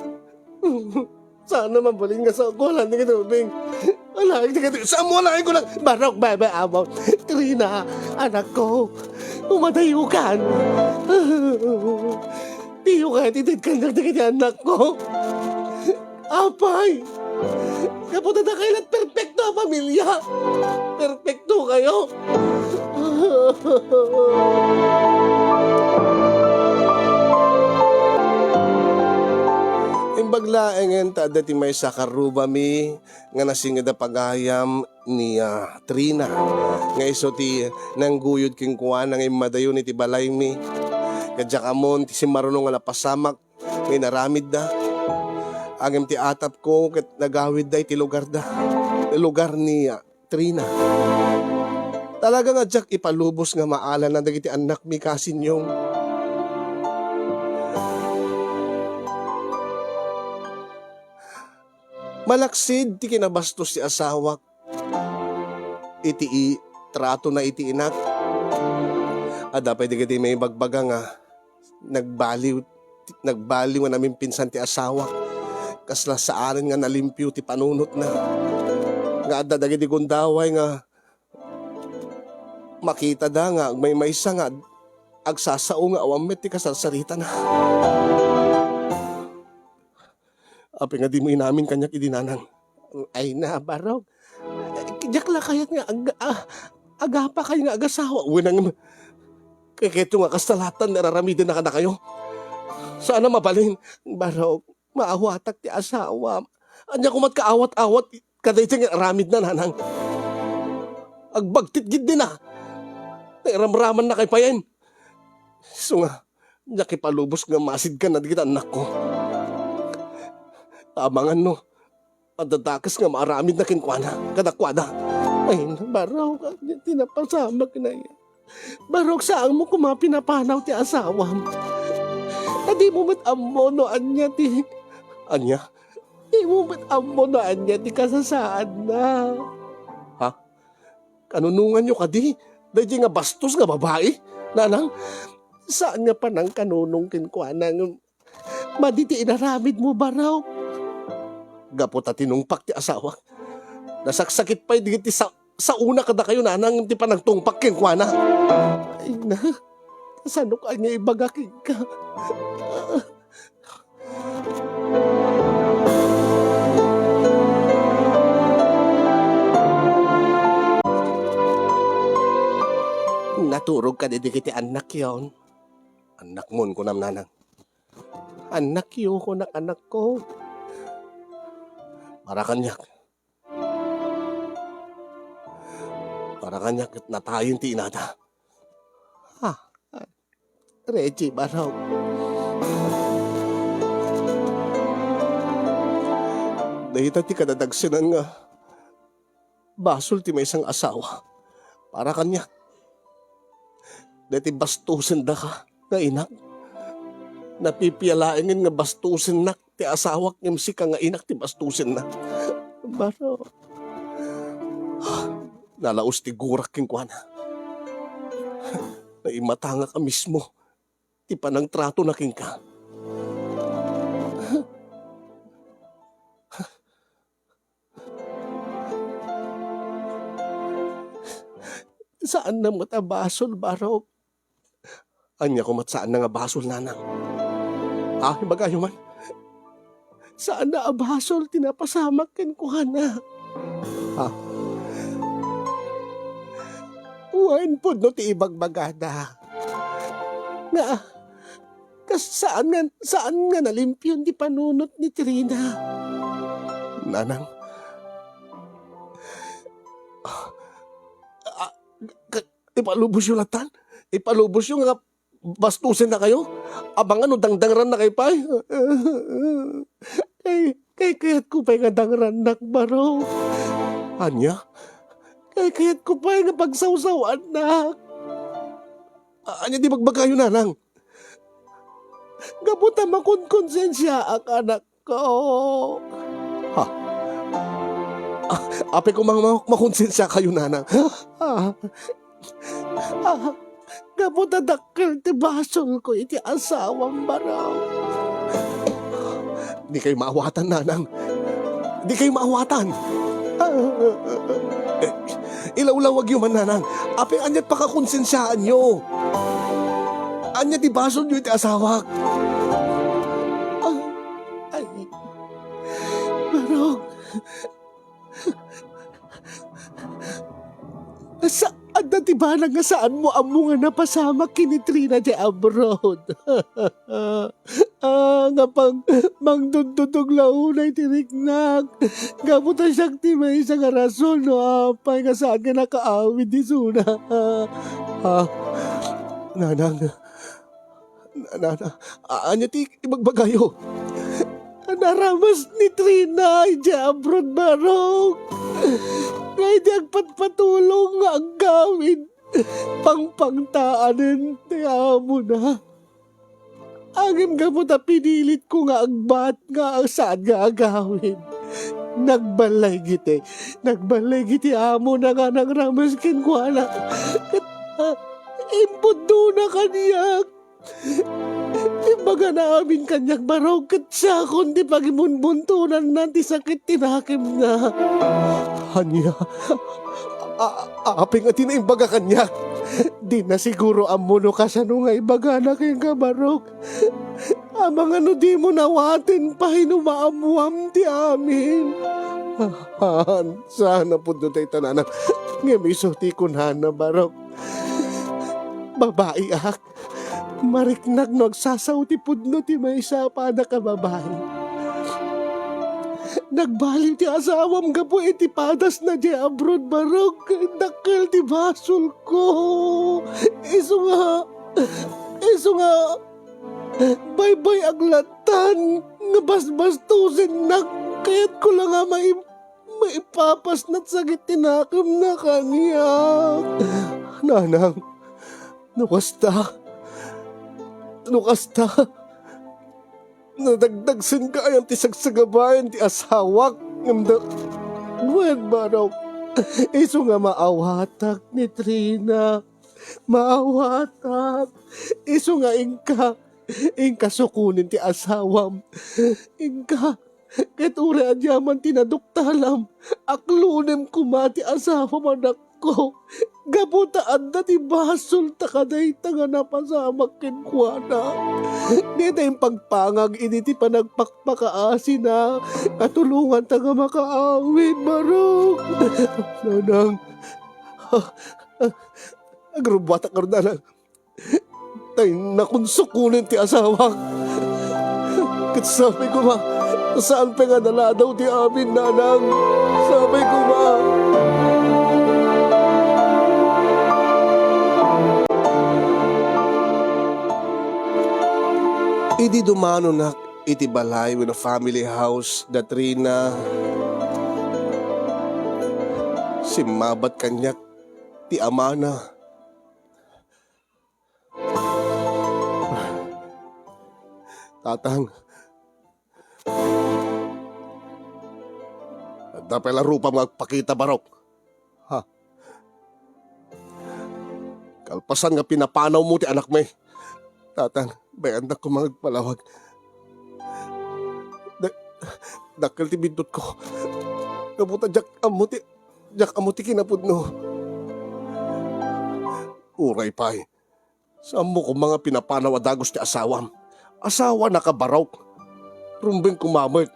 Saan na mabalin nga sao ko alaen ti kiti ubbing. Alaek ti kiti, saan mo alaen ko lang? Barok, bebe, amo. Trina, anak ko. Umadayo kan. Diyo kaya ti itedkan dagiti anak ko. Apay! Gapu ta dakay la perpekto a pamilia. Perpekto kayo. Imbag laengen ta adda ti maysa a karrubami nga nasinged a pagayam ni, ah, Trina, nga isu ti nangguyod kenkuana nga immadayon iti balaymi. Ket diak ammon ti simmaruno nga napasamak nga inaramidda. Ngem ti atapko ket nagawidda iti lugarda, lugar ni, ah, Trina. Talaga nga diak ipalubos nga maalanan dagiti annakmi, Kasinyong. Malaksid ti kinabastos ti asawak iti i-, tratona iti inak. Adda pay dagiti maibagbaga nga nagbaliw, nagbaliw nga namimpinsan ti asawak. Kasla saanen nga nalimpio ti panunotna. Nga adda dagiti gundaway nga makitada nga agmaymaysa nga ag-, agsasao nga awan met ti kasarsaritana. Apay nga dimo inamin kaniak idi, nanang? Ay na, barok. Diak la kayat nga ag-, ah, agapakay nga agasawa. Wenno, kayatyo nga kasta laeng ti ar-aramidenda kadakayo? Saan a mabalin, barok. Maawatak ti asawam. Ania koma ti kaawat-awat kadaytoy nga aramidna, nanang? Agbagtit gid dina. Nairamramanna kay payen. Isu nga, diak ipalubos nga masidkan dagiti annakko. Amangan no, adda dakes nga maaramidna kenkuana, kadakuada. Ay, barok, ania ti napasamak na iya. Barok, saanmo koma pinapanaw ti asawam. Ta dimo met ammo no ania ti, ania? Dimo met ammo no ania ti kasasaadna. Ha? Kanunonganyo kadi daydiay nga bastos nga babai, nanang? Saan nga panangkanunong kenkuana ngem madi ti inaramidmo, barok. Gapu ta tinungpak ti asawak, nasaksakit pay dagiti sa-, saona kadakayo, nanang, ti panagtungpak kenkuana. Ay na, kasano kaniak ibaga kenka? Naturog kadi dagiti annakyon? Annakmon, kunam, nanang. Annakyo, kunak, anakko. Para kaniak. Para kaniak ket natayen ti inada. Ah, Reggie, barok. Dayta ti kadadagsenan nga basol ti maysa nga asawa para kaniak. Dayta ti bastosendaka nga inak. Napipia laengen nga bastosennak ti asawak ngem sika nga inak ti bastosenna. Barok. Nalaus ti gurak kenkuana. Naimatangak a mismo ti panangtratona kenka. Saanna met a basol, barok. Ania koma ti saanna nga basol, nanang? Ha? Ibagayo man. Saanna a basol ti napasamak kenkuana. Ha? Wen pudno ti ibagbagada. Nga, kas-, saan nga, saan nga nalimpion ti panunot ni Trina. Nanang, ah, ah, ka-, ipalubosyo latan? Ipalubosyo nga bastosennakayo? Amangan no dangdangrannakayo pay. Kay, kay kayatko pay nga dangrannak, barok. Ania? Kay kayatko pay nga pagsawsaw-annak. A-, ania ti bagbagayo, nanang? Gapu ta makonkonsensiaak, anakko. Ha? Ah, apay koma nga ma-, makonsensiakayo, nanang? Ah, ah, gapu ta dakkel ti basolko iti asawam, barok. Dikay maawatan, nanang. Dikay maawatan. Eh, ilawlawagyo man, nanang. Apay ania't pakakonsensiaanyo? Ania ti basolyo iti asawak? Ah, ay, barok. Sa-, adda ti banag nga saanmo ammo nga napasamak ken ni Trina diay abroad. Ah, nga pang-, mangtudtudog la unay ti riknak. Gapu ta siak ti maysa nga rason no apay nga saan nga nakaawid isuna. Ah, Nanang, Nanang, a-, ania ti ibagbagayo? Naramas ni Trina idiay abroad, Barok. Nga idi agpatpatulong nga agawid, pangpangtaanen ti amona. Ngem gapu ta pinilitko nga agbat nga saan nga agawid, nagballigiti, nagballigiti amona nga nangramas kenkuana. Ket, ah, impudnona kaniak. Imbagana amin kaniak, Barok, ket siakon ti pagimunbuntonanna ti sakit ti nakemna. Ania? A-, a-, apay nga dina imbaga kaniak? Dina siguro ammo no kasano nga ibagana kenka, Barok. Amangan no dimo nawaten pay no maammuam ti amin. Haan, saan a pudno dayta, Nanang. Ngem isu ti kunana, Barok. Babaiak. Mariknak no agsasao ti pudno ti maysa a padak a babai. Nagbaliw ti asawam gapu iti padasna diay abroad, Barok. Dakkel ti basolko. Isu nga, isu nga, baybay-ak lattan nga basbastosennak. Kayatko la nga mai-, maipapasnat sakit ti nakemna kaniak. Nanang, no kasta, no kasta, nadagdagsenka gayam ti sagsagabaen ti asawak, ngem da-, wen, Barok, isu nga maawatak ni Trina. Maawatak. Isu nga inka, inka sukonen ti asawam. Inka, ket uray ania man ti naduktalam, aklonem koma ti asawam, anakko. Gapu ta adda ti basolta kadayta nga napasamak kenkuana. Dita impagpangag idi ti panagpakpakaasina, katulonganta nga makaawid, Barok. Nanang, agrubbuatak ngarud, Nanang. Tay nakunsukonen ti asawak. Ket sapay koma, saan pay nga naladaw ti amin, Nanang. Sapay koma. Idi dumanonak iti balay wenno family house da Trina, simmabat kaniak ti amana. Tatang, adda pay la rupam nga agpakita, Barok? Ha? Kalpasan nga pinapanawmo ti anakmi, Tatang, bay-annak koma nga agpalawag. Da-, dakkel ti biddutko. Gapu ta diak ammo ti, diak ammo ti kinapudno. Uray pay, saanmo koma nga pinapanaw a dagus ti asawam. Asawanaka, Barok. Rumbeng koma met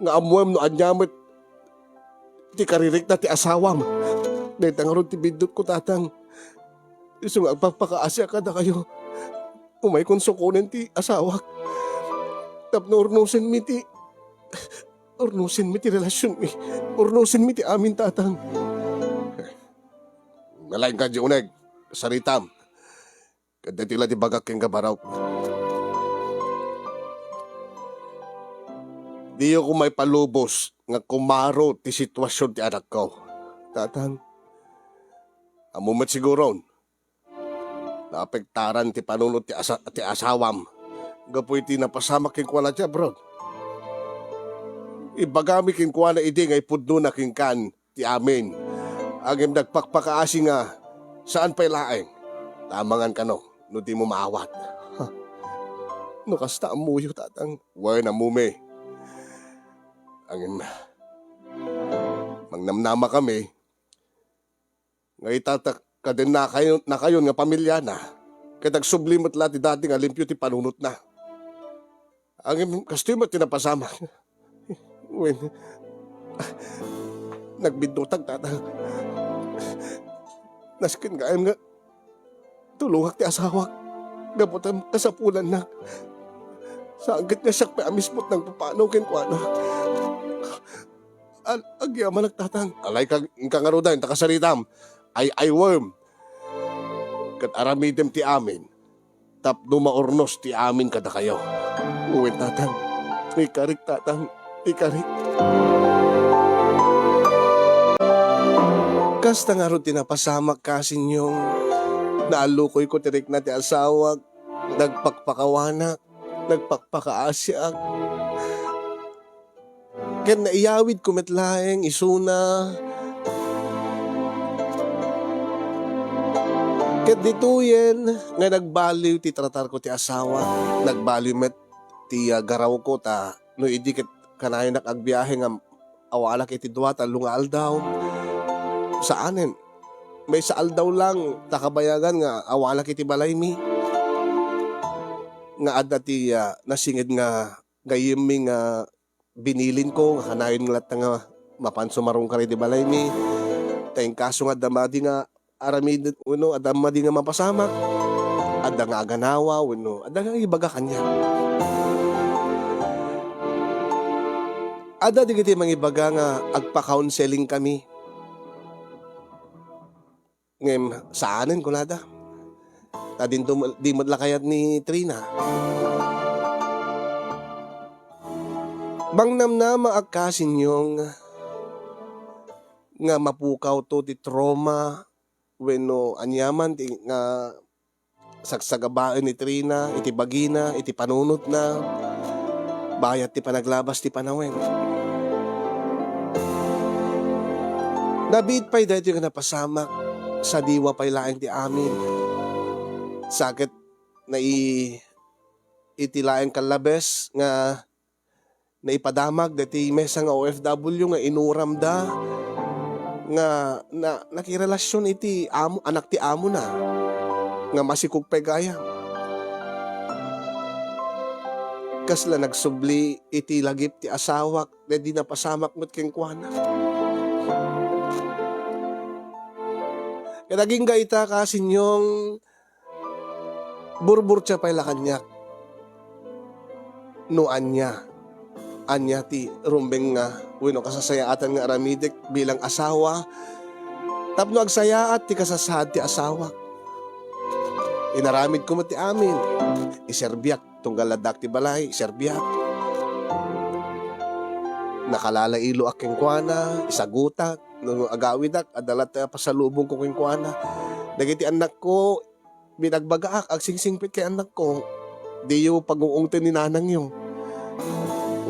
nga ammoem no ania met ti karirikna ti asawam. Dayta ngarud ti biddutko, Tatang. Isu nga agpakpakaasiak kadakayo. Umaykon sukonen ti asawak tapno urnosenmi ti, urnosenmi ti relasionmi. Urnosenmi ti amin, Tatang. Nalaingka diay uneg, saritam. Ket daytoy la ti bagak kenka, Barok. Diyo koma ipalubos nga kumaro ti situasion ti anakko. Tatang, ammom met siguron, naapektaran ti panunot ti asa-, ti asawam gapu iti napasamak kenkuana ti abroad. Ibagami kenkuana idi nga ipudnona kenkan ti amin. Ngem nagpakpakaasi nga saan pay laeng ta amangan kano no dimo maawat. No kasta, ammoyo, Tatang. Wen, ammomi. Ngem, mangnamnamakami nga ita ta kadennakayo-, nakayon nga pamiliana, ket agsubli met la ti dati nga limpio ti panunotna. Ngem kastoy met ti napasamak. Wen, nagbiddutak, Tatang. Nasken gayam nga tulongak ti asawak gapu ta kasapulannak. Saan ket nga siak pay a mismo ti nangpapanaw kenkuana. Al-, agyamanak, Tatang. Alay ka, inka ngaruden ta kasaritam. Ay, ay, worm. Ket aramidem ti amin tapno maurnos ti amin kadakayo. Wen, Tatang. Ikarik, Tatang. Ikarik. Kasta ngarud ti napasamak, Kasinyong. Naallukoyko ti rikna ti asawak. Nagpakpakawanak. Nagpakpakaasiak. Ken naiyawidko met laeng isuna. Ket ditoyen nga nagbaliw ti tratarko ti asawa, nagbaliw met ti, ah, garawko, ta no idi ket kanayonak agbiahe nga awalak iti dua, tallo nga aldaw, saanen. Maysa aldaw lang ta kabayagan nga awalak iti balaymi. Nga adda ti, ah, nasinged nga gayyemmi nga binilinko nga kanayon nga latta nga mapan sumarungkar iti balaymi. Ta inkaso nga adda madi nga aramid wenno adda madi nga mapasamak, adda nga aganawa wenno adda nga ibaga kaniak. Adda dagiti mangibaga nga agpa-counseling kami. Ngem saanen, kunada. Ta dinto, di met la kayat ni Trina. Mangnamnama a, Kasinyong, nga mapukawto ti trauma wenno aniaman ti nga sagsagabaen ni Trina iti bagina, iti panunotna, bayat ti panaglabas ti panawen. Nabiit pay daytoy nga napasamak, sadiwa pay laeng ti amin. Sa ket nai-, iti laeng kallabes nga naipadamag daytoy maysa nga O F W nga inuramda nga na-, nakirelasion iti amo, anak ti amona nga masikog pay gayam. Kasla nagsubli iti lagip ti asawak, daydi napasamak met kenkuana. Ket agingga ita, Kasinyong, burburtia pay la kaniak no ania, ania ti rumbeng nga wenno kasasayaatan nga aramidek bilang asawa tapno agsayaat ti kasasaad ti asawak. Inaramidko met ti amin. Iserbiak tunggal addaak ti balay, iserbiak. Nakalalailoak kenkuana, isagutak, no agawidak, adda latta pasalubongko kenkuana. Dagiti annakko, binagbagaak, agsingsingpet kay annakko, diyo pagung-ungten ni nanangyo.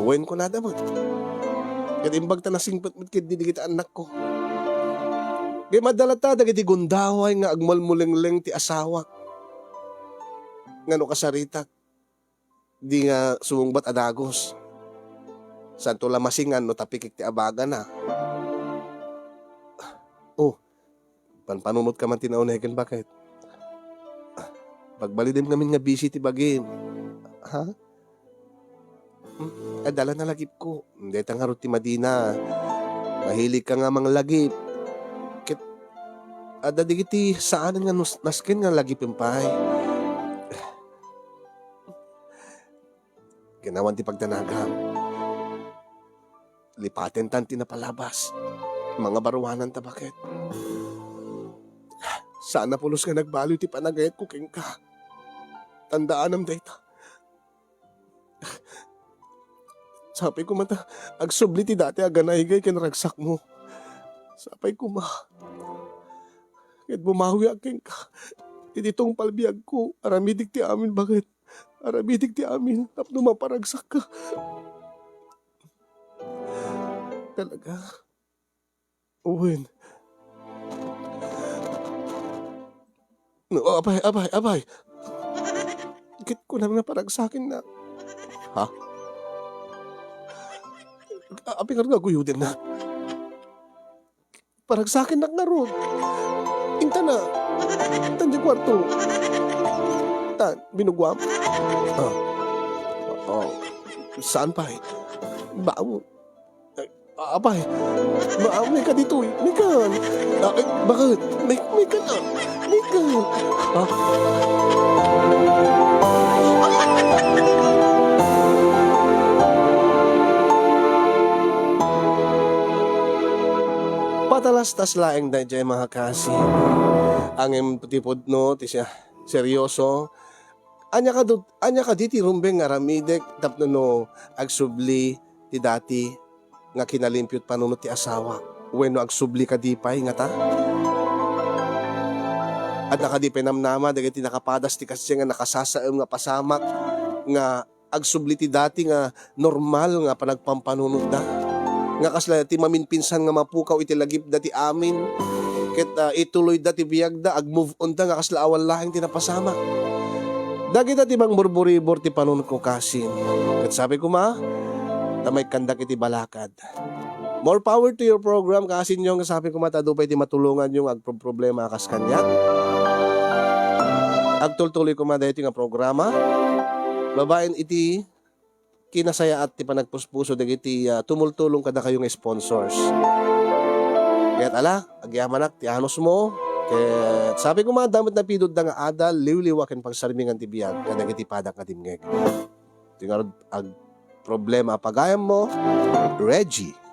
Wen, kunada met. Ket imbag ta nasingpet met ketdi dagiti annakko. Ngem adda latta dagiti gundaway nga agmulmulengleng ti asawak. Nga no kasaritak, di nga sumungbat a dagus. Santo la masingan no tapikek ti abagana. Oh, panpanunot ka man ti naunegen, baket. Pagbalidem ngamin nga busy ti bagim. Ha? Hmm? Adda la nalagipko. Dayta ngarud ti madina. Mahilig ka nga manglagip. Ket adda dagiti saanen nga nus-, nasken nga lagipem pay. Ginawan ti pagdanagam. Lipatentan ti napalabas. Mangabaruananta, baket. Saan a pulos nga nagbaliw ti panagayatko kenka. Tandaanam dayta. Sapay koma ta agsubli ti dati a ganaygay ken ragsakmo. Sapay koma. Ket bumawiak kenka. Iti tungpal biagko, aramidik ti amin, baket. Aramidik ti amin tapno maparagsakka. Talaga. Wen. No, apay, apay, apay. Ket kunam nga paragsakennak. Ha? A-, apay ngarud nga aguyodennak? Paragsakennak ngarud. Inta na. Tan di kwarto. Tan, binuguam? Ah. Oh. Saan pay? Bao. Ay, apay, ma-, may ka ditoy, may ka. Ah, ay, bakit? May, may ka na. May ka. Ah. Talastas laeng daydiay, mga kasi. Ngem ti pudno, ti siya, seryoso. Ania kadu-, ania kadi ti rumbeng nga aramidek tapno no agsubli ti dati nga kinalimpio ti panunot ti asawa? Wenno agsubli kadi pay ngata? Adda kadi pay namnama dagiti nakapadas ti kasdiay nga nakasasaem nga pasamak nga agsubli ti dati nga normal nga panagpampanunotda? Nga kasla ti maminpinsan nga mapukaw iti lagipda ti amin, ket, ah, ituloyda ti biagda, agmove onda nga kasla awan laeng ti napasamak. Dagita ti mangburburibor ti panunotko kasin. Ket sabi koma, ta maikkandak iti balakad. More power to your program, kasinyo, nga sabi koma ta adu pay ti matulonganyo nga agproproblema a kas kaniak. Agtultuloy koma daytoy nga programa. Babaen iti kinasayaat ti panagpuspuso dagiti, ah, tumultulong kadakayo nga sponsors. Ket ala, agyamanak ti anusmo. Ket sabi koma, adda met napidutda nga adal, liwliwa ken pagsarmingan ti biag kadagiti padak nga dimngeg. Ti ngarud agproblema a pagayammo, Reggie.